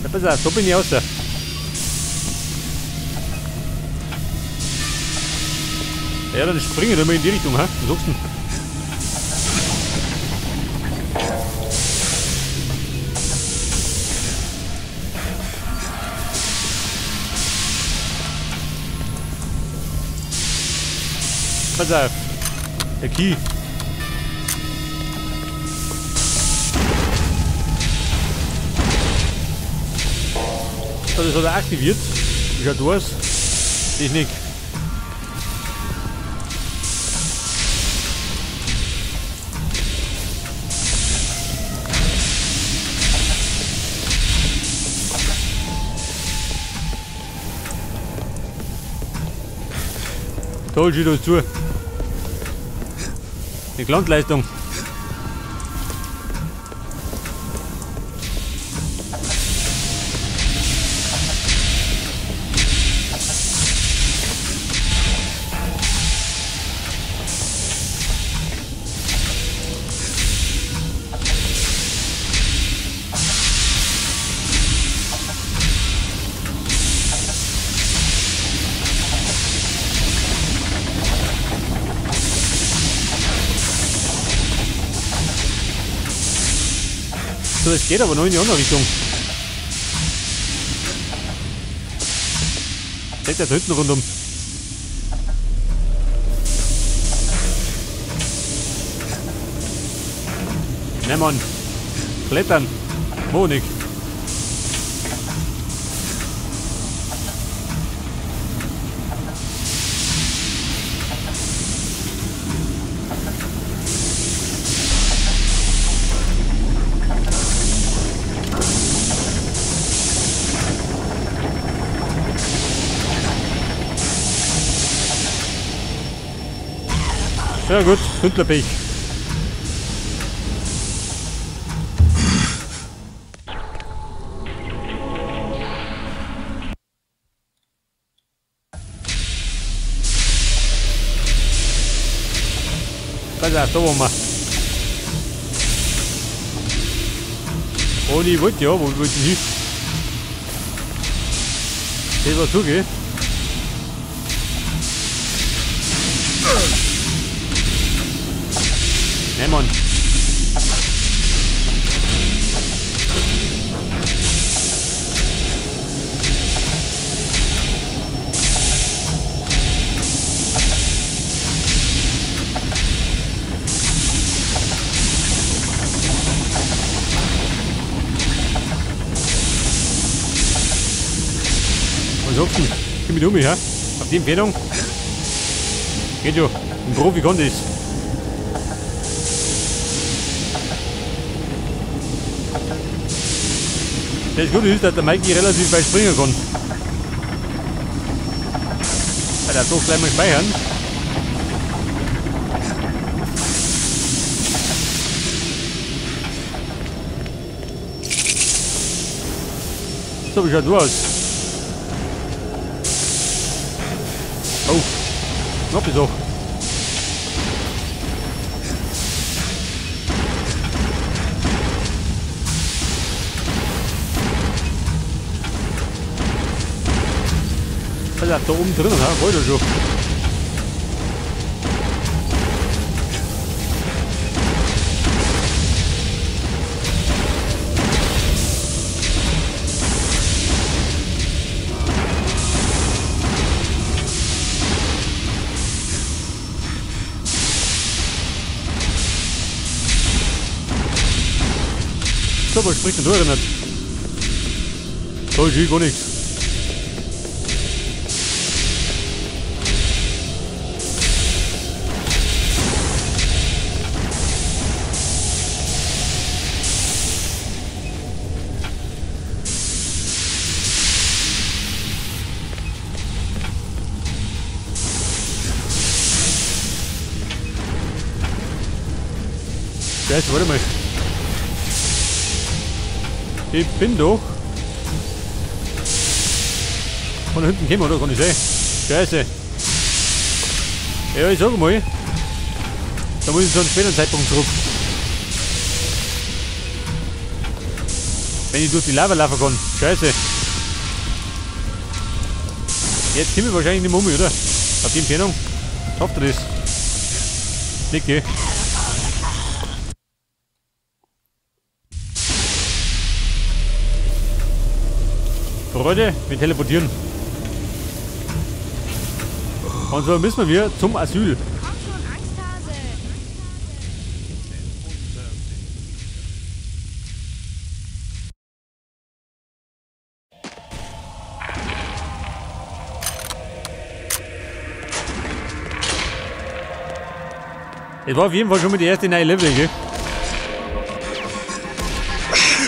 Ja, pass auf, da bin ich raus. Ja, dann springe ich da mal in die Richtung, hä? Was sagst du denn? Pass auf. Der Key. So, das hat er aktiviert. Wie schaut das aus? Technik. Toll, schau das zu. Die Glanzleistung. So, es geht aber noch in die andere Richtung. Seht ihr da hinten rundum? Ne Mann. Klettern. Monik. Ja gut, Hündlerpech. Pass auf, da wollen wir. Oh, ich wollte ja, wo wollte ich hin? Das war zu, gell? Ne, Mann. Was sagst du? Geh mit um mich, hä? Auf die Empfehlung? Geht ja. Ein Profi kann das. Das Gute ist, dass der Mikey relativ weit springen kann. Alter, doch gleich mal speichern. So, wie schaut du aus? Oh, knapp ist auch. Alter, da oben drinnen, ha? Wollte schon. So, was spricht denn da nicht? Da ist gar nichts. Scheiße, warte mal. Ich bin doch von hinten gekommen, oder? Kann ich sehen? Scheiße. Ja, ich sag mal, da muss ich zu einem späteren Zeitpunkt zurück. Wenn ich durch die Lava laufen kann. Scheiße. Jetzt komme ich wahrscheinlich nicht mehr um, oder? Auf die Entfernung. Schafft er das? Nicht, gell? Freunde, wir teleportieren. Und so müssen wir zum Asyl. Komm schon, Angsthase! Es war auf jeden Fall schon mal die erste neue Level, gell?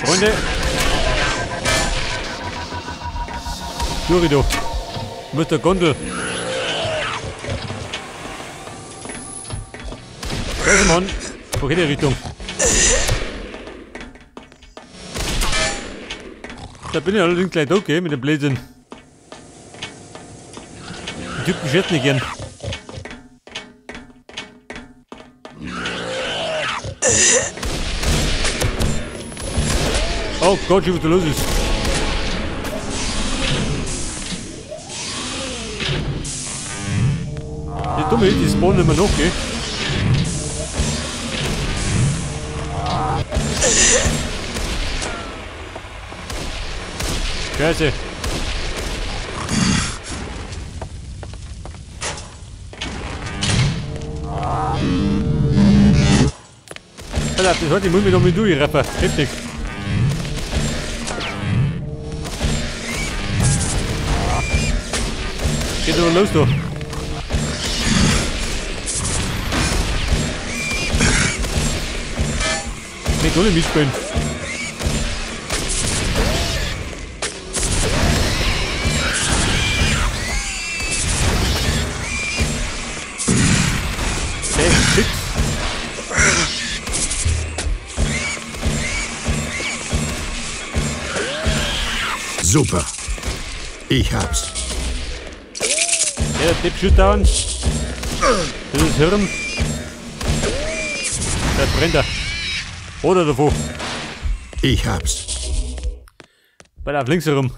Freunde! Durch da. Mit der Gondel. Scheiße, Mann. Wo geht die Richtung? Da bin ich allerdings gleich da, gell, mit dem Blödsinn. Die Typen schätzen nicht gern. Oh Gott, was da los ist. Die Dumme, die spawnen immer noch, gell? Scheiße. Alter, das heute muss mich noch mit durchrappen. Heftig. Geht doch los, du. Ich will nicht mitspielen. Shit. Super. Ich hab's. Ja, der Depp schüttet dauernd. Das ist Hirn. Da brennt er. Oder davor. Ich hab's. Bei der links herum.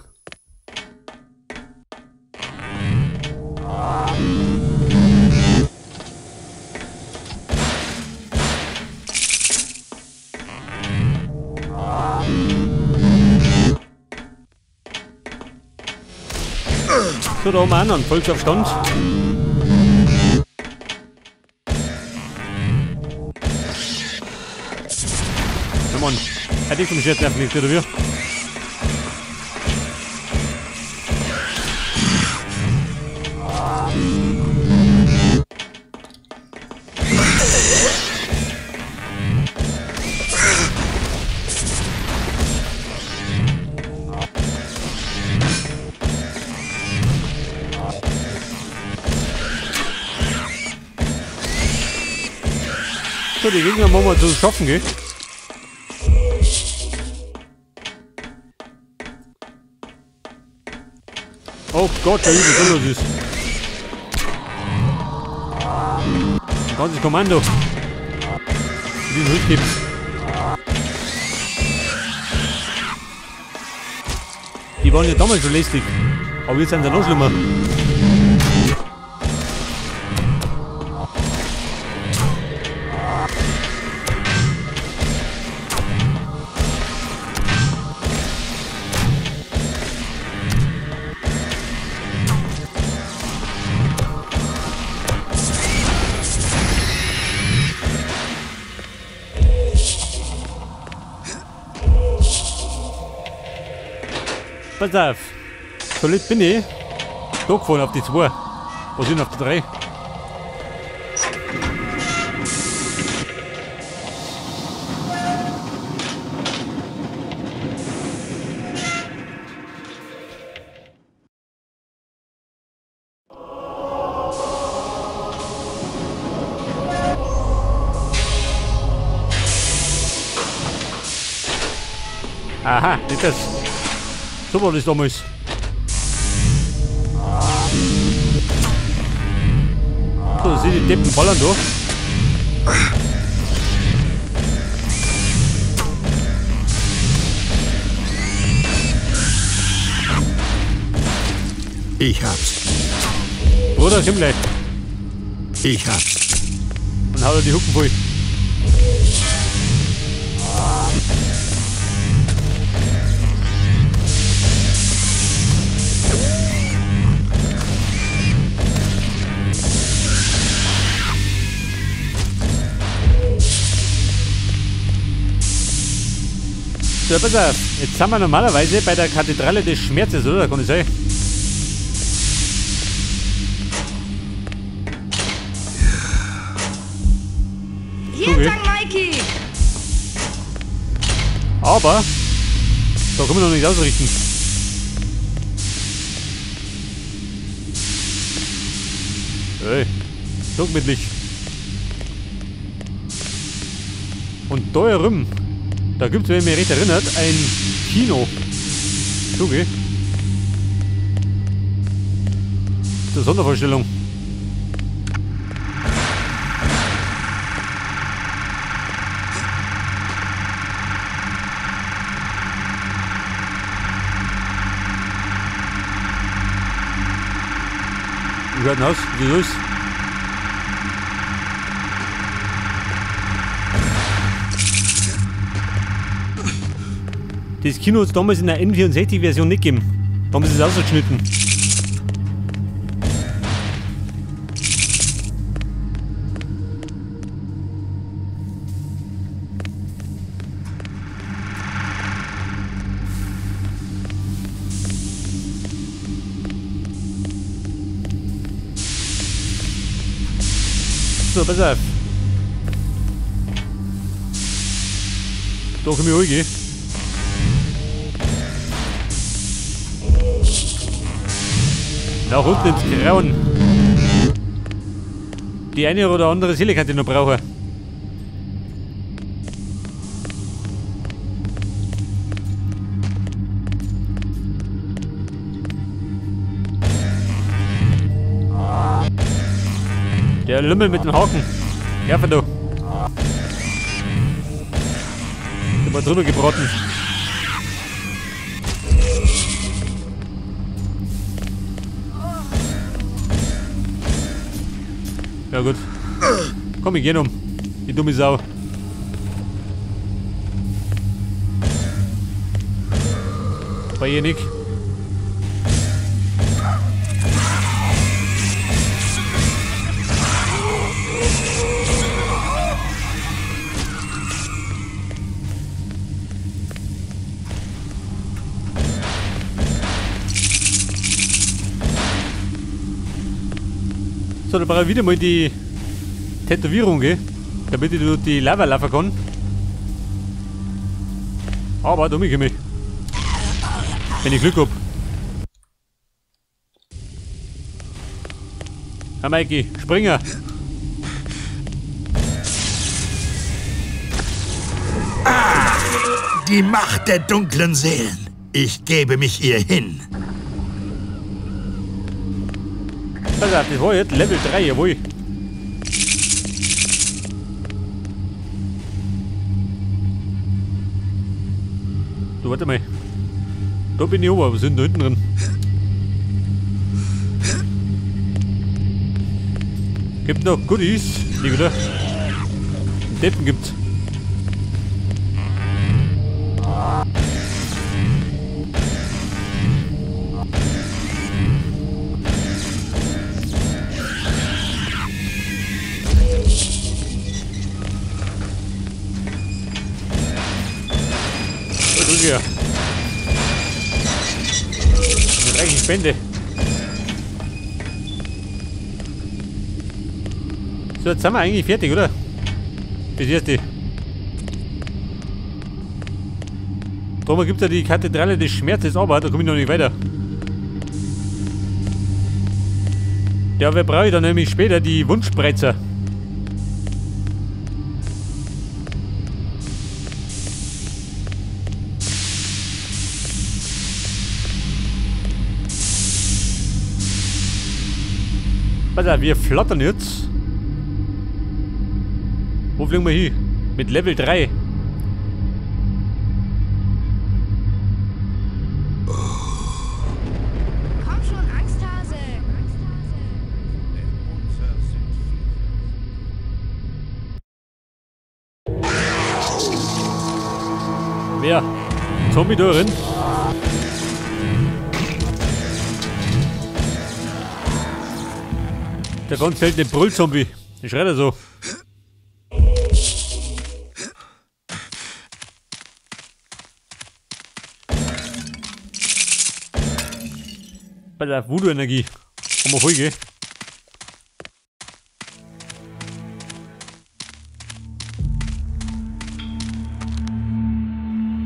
So, da haben wir auch noch einen Volksaufstand. Na Mann, hat ich vom Scherz einfach nicht, oder wie? So, die Gegner machen wir zu schaffen, gell? Oh Gott, da ist was los ist. Ein ganzes Kommando. Mit diesen Rücktipp. Die waren ja damals schon lästig. Aber jetzt sind sie noch schlimmer. Pass auf, so lit bin ich da gefahren auf die 2. Was sind auf die 3? Aha, nicht das. So war das damals. So, da sind die Deppen ballern da. Ich hab's. Bruder, komm gleich. Ich hab's. Und hau dir die Hucken voll. So, pass auf. Jetzt sind wir normalerweise bei der Kathedrale des Schmerzes, oder? Kann ich sein? Hier entlang, Mikey! Aber da können wir noch nicht ausrichten. Hey, so gemütlich. Und da herum, da gibt es, wenn ich mich recht erinnert, ein Kino. Okay. Zur Sondervorstellung. Wie schaut denn aus? Wie ist das? Das Kino hat es damals in der N64-Version nicht gegeben. Da haben sie es ausgeschnitten. So, pass auf. Da komm ich ruhig. Nach unten ins Grauen. Die eine oder andere Seele kann ich noch brauchen. Der Lümmel mit dem Haken. Ja, verdammt. Ich hab mal drüber gebraten. Ja gut. Komm, ich geh um. Die dumme Sau. Bei ihr nicht. So, da brauche ich wieder mal die Tätowierung, gell? Damit ich durch die Lava laufen kann. Aber da komme ich. Wenn ich Glück hab. Herr Mikey, Springer! Ah, die Macht der dunklen Seelen. Ich gebe mich ihr hin. Pass auf, das war jetzt Level 3, jawohl. Du, warte mal. Da bin ich oben, was sind da hinten drin? Gibt noch Goodies, die wieder. Deppen gibt's. Ja. Eine reiche Spende. So, jetzt sind wir eigentlich fertig, oder? Das erste. Darum gibt es ja die Kathedrale des Schmerzes, aber da komme ich noch nicht weiter. Ja, wer brauche ich dann nämlich später die Wundspreizer? Also, wir flattern jetzt. Wo fliegen wir hin? Mit Level 3. Komm schon, Angsthase. Wer? Zombie da drin? Der ganz seltene Brüllzombie. Der schreit er so. Bei der Voodoo-Energie. Haben wir voll, gell?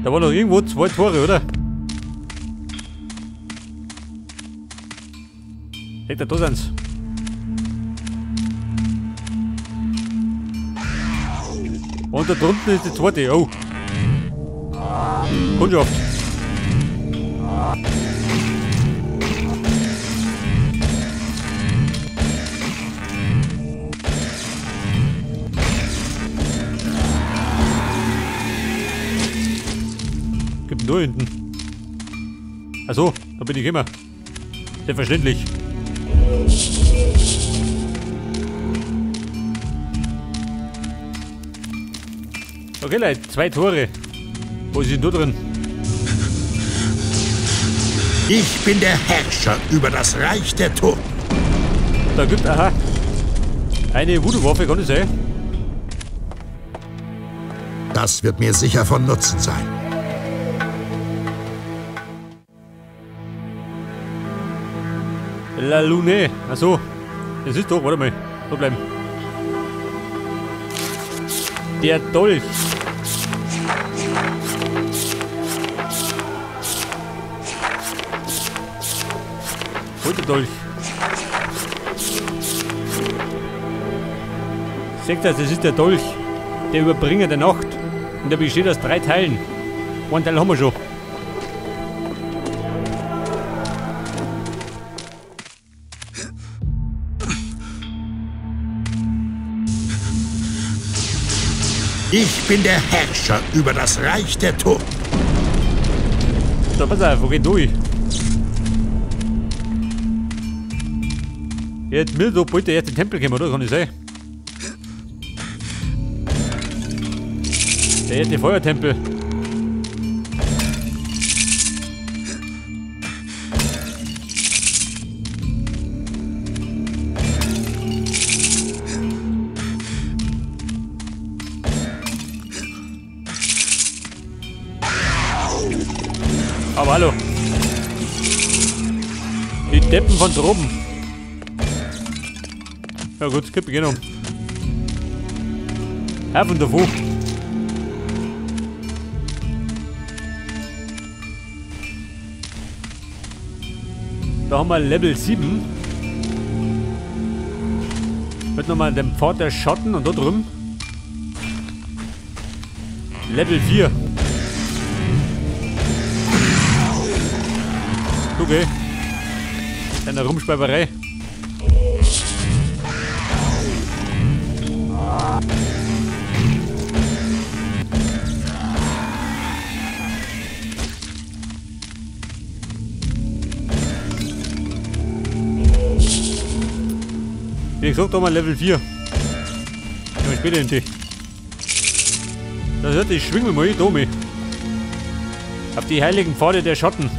Da waren noch irgendwo zwei Tore, oder? Hey, da sind's. Und da drunten ist die zweite. Oh. Kundschaft. Gibt denn da hinten? Achso, da bin ich immer. Selbstverständlich. Okay, Leute, zwei Tore. Wo ist denn da drin? Ich bin der Herrscher über das Reich der Toten. Da gibt, aha, eine Voodoo-Waffe, kann das sein? Das wird mir sicher von Nutzen sein. La Lune. Achso, das ist doch, warte mal, so bleiben. Der Dolch. Wo ist der Dolch? Seht ihr, das ist der Dolch. Der Überbringer der Nacht. Und der besteht aus 3 Teilen. Einen Teil haben wir schon. Ich bin der Herrscher über das Reich der Toten. So, pass auf, wo geht durch? Jetzt mir so bald der erste Tempel kommen, oder? Kann ich sein? Der erste Feuertempel. Aber hallo. Die Deppen von droben. Ja gut, Kippe genommen. Herr von der Wo. Da haben wir Level 7. Wird nochmal den Pfad der Schatten und da drüben. Level 4. Okay. Deine Rumspeiberei. Wie gesagt, da mal Level 4. Gehen wir später in die. Das hört sich, schwingen wir mal, Domi. Auf die heiligen Pfade der Schatten.